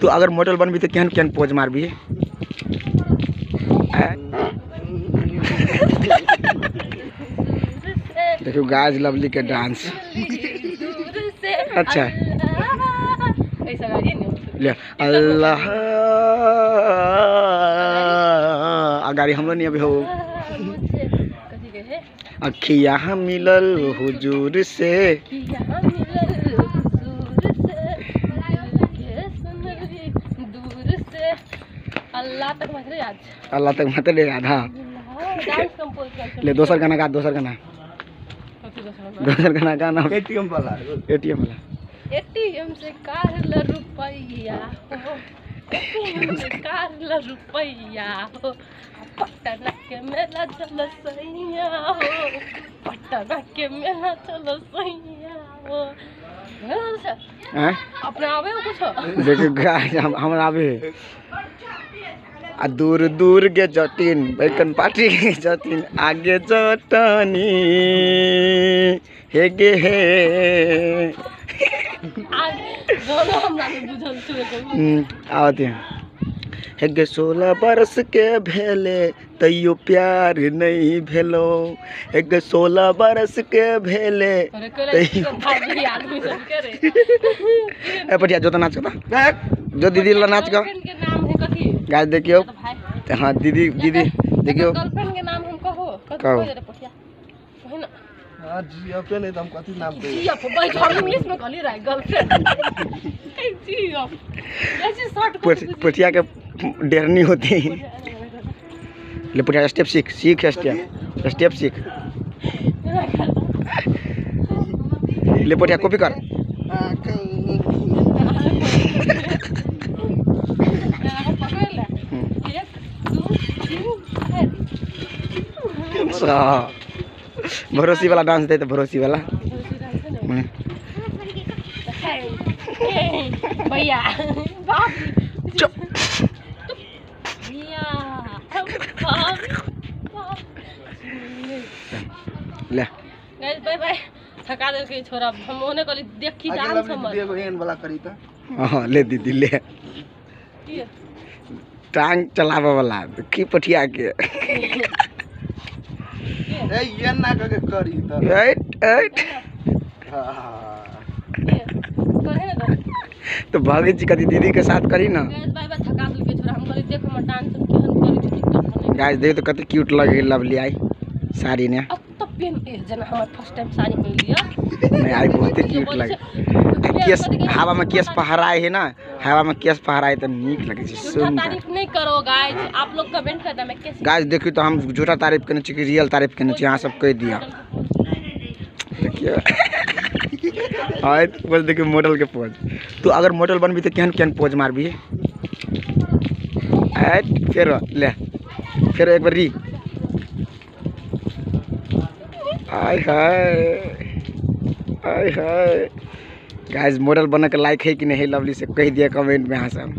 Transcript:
तू अगर मॉडल बनबी तो केहन केहन पोज मारबी? देखियो गाइस लवली के डांस। अच्छा ले अल्लाह अगाड़ी हमरो नहीं अभी हो। अखिया मिलल हुजूर से, अल्लाह तक मत याद, अल्लाह तक मत याद। हाँ ले दोसर गाना गा, दोसर गाना, दोसर गाना गाना। एटीएम वाला, एटीएम वाला। एटीएम से कार ल रुपैया हो, एटीएम से कार ल रुपैया हो, पटना के मेला चल सैया हो, पटना के मेला चल सैया हो। अपना आवे हो कुछ? देखो गाइस हमरा आवे। आ दूर दूर के जटिन बैकन पार्टी के जटिन आगे जटनी हे गे हे। आवत हे गे 16 बरस के भेले तैयो प्यार नहीं भेलो, हे गे 16 बरस के भेले तैयो। ए पटिया जो तो नाच का जो दीदी ला नाच का। गाइस देखियो, हाँ दीदी दीदी देखियो गर्लफ्रेंड के नाम हम कहो कहो रे पटिया कहि ना। हां जी अब नहीं तो हम कथि नाम दे जी अब भाई हम इंग्लिश में कहली रहे गर्लफ्रेंड। जी अब ऐसे शॉर्ट पटिया के डेरनी होती। ले पटिया स्टेप सीख, सीख स्टेप, स्टेप सीख। ले पटिया कॉपी कर। भरोसी वाला डांस दे तो भरोसी वाला भैया चुप। ले गाइस बाय बाय, थका देल के छोरा हम ओने कहली देखी डांस हमर एगो एन वाला करी त। हां ले दीदी ले टांग चलावे वाला की पटिया के। ए ये ना के करी त एट एट करे ना तो भागी जी कदी दीदी के साथ करी ना। गाइस बाय बाय, थका देल के छोरा हम कहली देख हमर डांस केहन करी छै टिकटॉक पर। गाइस देख तो कते क्यूट लगे लवली आई साड़ी ने। अब तो पेन ए जना हमर फर्स्ट टाइम साड़ी मिल लिया। नहीं आई बहुत क्यूट लगे। केस हवा में केस पहराए है ना, हवा में केस पहराए तो नीक लगे छै। झूठा तारीफ नहीं करो गाइस, आप लोग कमेंट करना मैं कैसे। गाइस देखियो तो हम झूठा तारीफ करने छी कि रियल तारीफ करने छी, यहां सब कह दिया। देखियो हां बस देखियो मॉडल के पोज। तू अगर मॉडल बनबी तो केहन केहन पोज मारबी? एट फेर ले फेर एक बार री। आय हाय आय हाय। गाइस मॉडल बने के लायक है कि नहीं लवली से कह दिया कमेंट में। हाँ सब।